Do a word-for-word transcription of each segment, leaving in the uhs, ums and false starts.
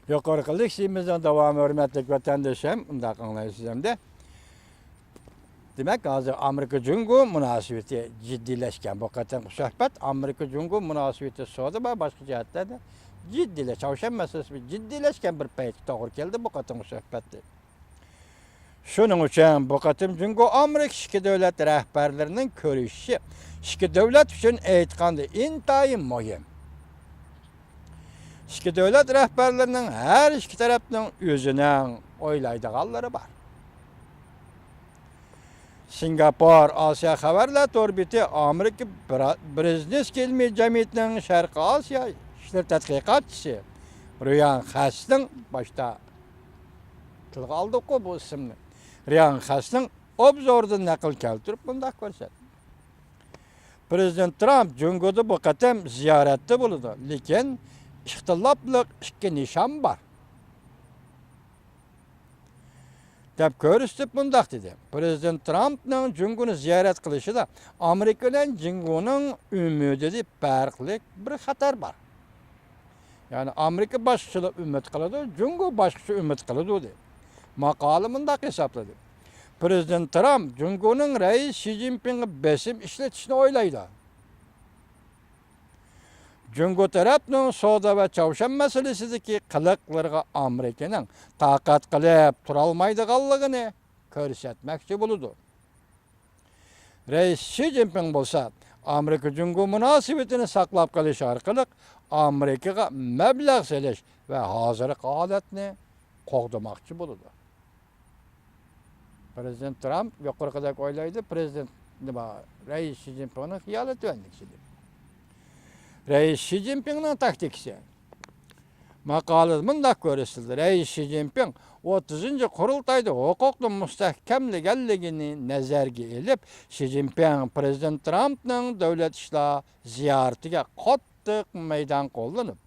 يۇقىرىقى لېكسىيىمىزنىڭ داۋامى، ھۆرمەتلىك ۋەتەندىشىم، ئۇنداق ئاڭلايسىز ئەمدى. دېمەك، ھازىر ئامېرىكا جۇڭگو مۇناسىۋىتى جىددىيلەشكەن. بۇ قېتىمقى سۆھبەت ئامېرىكا جۇڭگو مۇناسىۋىتى سودا ۋە باشقا جەھەتلەردە جىددىيلەش، چاۋشيەن مەسىلىسى جىددىيلەشكەن بىر پەيتكە توغرا كەلدى بۇ قېتىمقى سۆھبەتتە. شۇنىڭ ئۈچۈن بۇ قېتىم جۇڭگو ئامېرىكا ئىككى دۆلەت رەھبەرلىرىنىڭ كۆرۈشۈشى ئىككى دۆلەت ئۈچۈن ئېيتقاندا ئىنتايىن مۇھىم. ئىككى دۆلەت رەھبەرلىرىنىڭ ھەر ئىككى تەرەپنىڭ ئۆزىنىڭ ئويلايدىغانلىرى بار. سىنگاپور ئاسىيا خەۋەرلەر تور بېتى ئامېرىكا برا-، بىزنېس ئىلمىي جەمئىيىتىنىڭ شەرقىي ئاسىيا ئىشلىرى تەتقىقاتچىسى رۇيان خەسنىڭ، باشتا تىلغا ئالدۇققۇ بۇ ئىسىمنى، رۇيان خەسنىڭ ئوبزورىدىن نەقىل كەلتۈرۈپ مۇنداق كۆرسەتتى. پىرېزىدېنت ترامپ جۇڭگودا بۇ قېتىم زىيارەتتە بولىدۇ، لېكىن ئىختىلاپلىق ئىككى نىشان بار، دەپ كۆرسىتىپ مۇنداق دېدى: پىرېزىدېنت ترامپنىڭ جۇڭگونى زىيارەت قىلىشىدا ئامېرىكا بىلەن جۇڭگونىڭ ئۈمىدىدە پەرقلىق بىر خەتەر بار. يەنى ئامېرىكا باشقىچىلا ئۈمىد قىلىدۇ، جۇڭگو باشقىچە ئۈمىد قىلىدۇ، دېدى. ماقالە مۇنداق ھېسابلىدى: پىرېزىدېنت ترامپ جۇڭگونىڭ رەئىس شى جىنپىڭغا بېسىم ئىشلىتىشنى ئويلايدۇ. جۇڭگو تەرەپنىڭ سودا ۋە چاۋشيەن مەسىلىسىدىكى قىلىقلىرىغا ئامېرىكىنىڭ تاقەت قىلىپ تۇرالمايدىغانلىقىنى كۆرسەتمەكچى بولىدۇ. رەئىس شى جىنپىڭ بولسا، ئامېرىكا جۇڭگو مۇناسىۋىتىنى ساقلاپ قېلىش ئارقىلىق ئامېرىكىغا مەبلەغ سېلىش ۋە ھازىرقى ھالەتنى قوغدىماقچى بولىدۇ. پىرېزىدېنت ترامپ يۇقىرىقىدەك ئويلايدۇ، پىرېزىدېنت نېمە، رەئىس شى جىنپىڭنىڭ خىيالى تۆۋەندىكىچە. رەئىس شى جىنپىڭنىڭ تاكتىكىسى. ماقالىدە مۇنداق كۆرسىتىلدى: رەئىس شى جىنپىڭ ئوتتۇزىنچى قۇرۇلتايدا ھوقۇقنى مۇستەھكەملىگەنلىكىنى نەزەرگە ئېلىپ، شى جىنپىڭ پىرېزىدېنت ترامپنىڭ دۆلەت ئىشلار زىيارىتىگە قاتتىق مەيدان قوللىنىپ،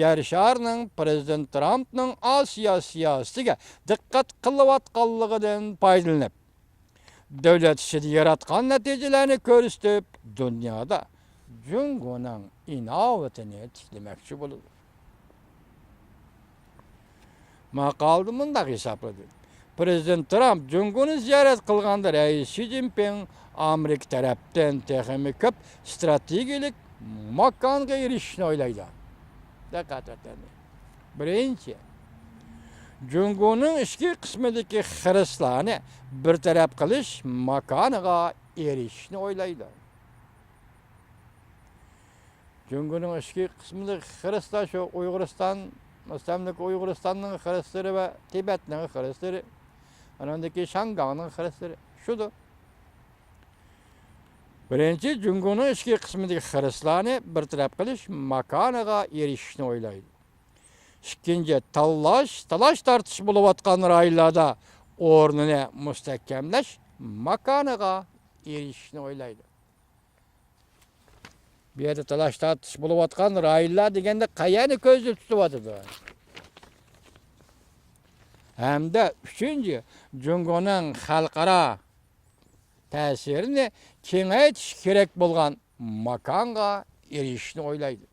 يەر شارىنىڭ پىرېزىدېنت ترامپنىڭ ئاسىيا سىياسىتىگە دىققەت قىلىۋاتقانلىقىدىن پايدىلىنىپ، دۆلەت ئىچىدە ياراتقان نەتىجىلەرنى كۆرسىتىپ، دۇنيادا جۇڭگونىڭ ئىناۋىتىنى تىكلىمەكچى بولىدۇ. ماقالىدا مۇنداق ھېسابلىدى: پىرېزىدېنت ترامپ جۇڭگونى زىيارەت قىلغاندا، رەئىس شى جىنپىڭ ئامېرىكا تەرەپتىن تېخىمۇ كۆپ ئىستراتېگىيەلىك ماكانغا ئېرىشىشنى ئويلايدۇ. دىققەت ئەتەندى. بىرىنچى، جۇڭگونىڭ ئىچكى قىسمىدىكى خىرىسلارنى بىر تەرەپ قىلىش ماكانىغا ئېرىشىشنى ئويلايدۇ. جۇڭگونىڭ ئىچكى قىسمىدىكى خىرىسلار شۇ ئۇيغۇرىستان، مۇستەملىكە ئۇيغۇرىستاننىڭ خىرىسلىرى ۋە تىبەتنىڭ خىرىسلىرى، ئانىڭدىكى شياڭگاڭنىڭ خىرىسلىرى شۇدۇر. بىرىنچى، جۇڭگونىڭ ئىچكى قىسمىدىكى خىرىسلارنى بىر تەرەپ قىلىش ماكانىغا ئېرىشىشنى ئويلايدۇ. ئىككىنچى، تاللاش، تالاش-تارتىش بولۇۋاتقان رايونلاردا ئورنىنى مۇستەھكەملەش ماكانىغا ئېرىشىشنى ئويلايدۇ. بۇ يەردە تالاش-تارتىش بولۇۋاتقان رايونلار دېگەندە قەيەرنى كۆزدە تۇتۇۋاتىدۇ؟ ھەمدە ئۈچىنچى، جۇڭگونىڭ خەلقئارا تەسىرىنى كېڭەيتىش كېرەك بولغان ماكانغا ئېرىشىشنى ئويلايدۇ.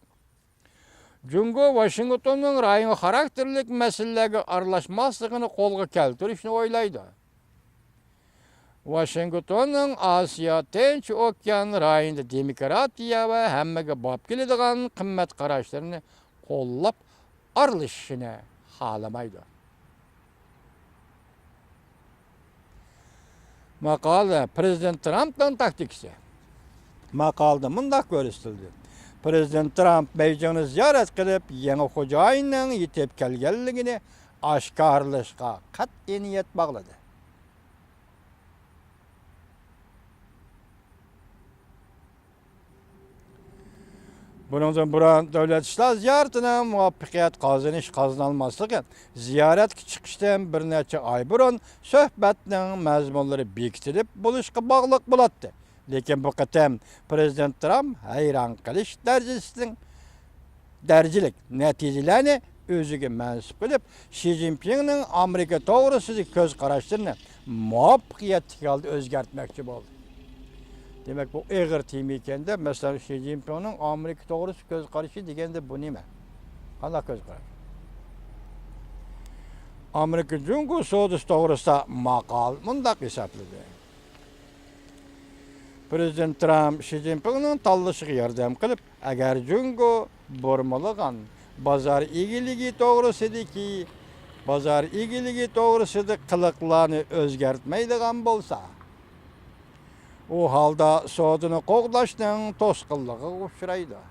جۇڭگو ۋاشىنگتوننىڭ رايون خاراكتېرلىك مەسىلىلەرگە ئارىلاشماسلىقىنى قولغا كەلتۈرۈشنى ئويلايدۇ. ۋاشىنگتوننىڭ ئاسىيا تىنچ ئوكيان رايونىدا دېموكراتىيە ۋە ھەممىگە باب كېلىدىغان قىممەت قاراشلىرىنى قوللاپ ئارىلىشىشىنى خالىمايدۇ. ماقالە: پىرېزىدېنت ترامپنىڭ تاكتىكىسى. ماقالىدە مۇنداق كۆرسىتىلدى: پىرېزىدېنت ترامپ بېيجىڭنى زىيارەت قىلىپ، يېڭى خوجايىننىڭ يېتىپ كەلگەنلىكىنى ئاشكارىلاشقا قەتئىي نىيەت باغلىدى. بۇنىڭدىن بۇرۇن دۆلەت ئىشلار زىيارىتىنىڭ مۇۋەپپەقىيەت قازىنىش قازىنالماسلىقى زىيارەتكە چىقىشتىن بىر نەچچە ئاي بۇرۇن سۆھبەتنىڭ مەزمۇنلىرى بېكىتىلىپ بولۇشقا باغلىق بولاتتى. لېكىن بۇ قېتىم پىرېزىدېنت ترامپ ھەيران قېلىش دەرىجىسىنىڭ دەرىجىلىك نەتىجىلەرنى ئۆزىگە مەنسۇپ قىلىپ، شى جىنپىڭنىڭ ئامېرىكا توغرىسىدىكى كۆز قاراشلىرىنى مۇۋەپپەقىيەتلىك ھالدا ئۆزگەرتمەكچى بولدى. دېمەك، بۇ ئېغىر تېما ئىكەندە، مەسىلەن، شى جىنپىڭنىڭ ئامېرىكا توغرىسىدىكى كۆز قارىشى دېگەندە بۇ نېمە؟ قانداق كۆز قاراش؟ ئامېرىكا جۇڭگو سودىسى توغرىسىدا ماقالە مۇنداق ھېسابلىدى: پىرېزىدېنت ترامپ شى جىنپىڭنىڭ تاللىشىغا ياردەم قىلىپ، ئەگەر جۇڭگو بۇرمىلىغان بازار ئىگىلىكى توغرىسىدىكى، بازار ئىگىلىكى توغرىسىدا قىلىقلارنى ئۆزگەرتمەيدىغان بولسا، ئۇ ھالدا سودىنى قوغداشنىڭ توسقۇنلۇقىغا ئۇچرايدۇ.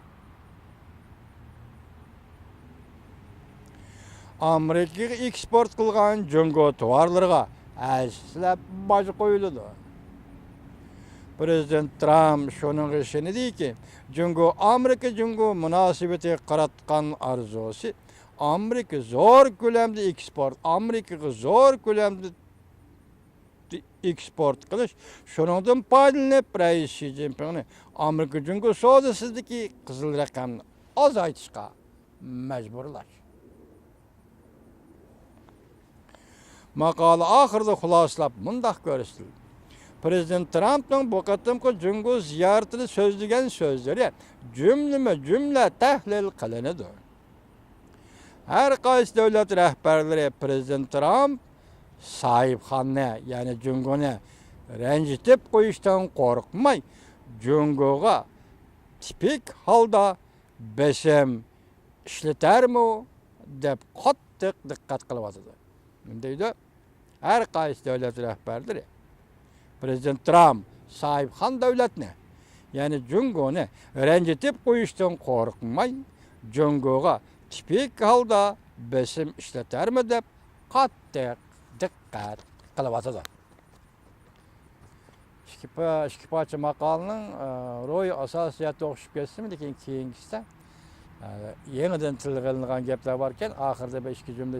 ئامېرىكىغا ئېكسپورت قىلغان جۇڭگو تاۋارلىرىغا ھەسسىلەپ باج قويۇلىدۇ. پىرېزىدېنت ترامپ شۇنىڭغا ئىشىنىدۇكى، جۇڭگو ئامېرىكا جۇڭگو مۇناسىۋىتىگە قاراتقان ئارزۇسى ئامېرىكا زور كۆلەمدە ئېكسپورت، ئامېرىكىغا زور كۆلەمدە ئېكسپورت قىلىش، شۇنىڭدىن پايدىلىنىپ، رەئىس شى جىنپىڭنى ئامېرىكا جۇڭگو سودىسىدىكى قىزىل رەقەمنى ئازايتىشقا مەجبۇرلاش. ماقالە ئاخىرىدا خۇلاسىلاپ مۇنداق كۆرسىتىلدى: پىرېزىدېنت ترامپنىڭ بۇ قېتىمقى جۇڭگو زىيارىتىدە سۆزلىگەن سۆزلىرى جۈملىمۇ جۈملە تەھلىل قىلىنىدۇ. ھەر قايسى دۆلەت رەھبەرلىرى پىرېزىدېنت ترامپ ساھىبخاننى، يەنى جۇڭگونى رەنجىتىپ قويۇشتىن قورقماي، جۇڭگوغا تىپىك ھالدا بېسىم ئىشلىتەرمۇ دەپ قاتتىق دىققەت قىلىۋاتىدۇ. نېمە دەيدۇ؟ ھەر قايسى دۆلەت رەھبەرلىرى پىرېزىدېنت ترامپ ساھىبخان دۆلەتنى، يەنى جۇڭگونى رەنجىتىپ قويۇشتىن قورقماي، جۇڭگوغا تىپىك ھالدا بېسىم ئىشلىتەرمۇ دەپ قاتتىق دىققەت قىلىۋاتىدۇ. ئىككى پا-، ئىككى پارچە ماقالىنىڭ، ئە، روھى ئاساسىي جەھەتتە ئوخشىشىپ كەتسىمۇ، لېكىن كېيىنكىسىدە، ئە، يېڭىدىن تىلغا ئېلىنغان گەپلەر باركەن، ئاخىرىدا بىر ئىككى جۈملە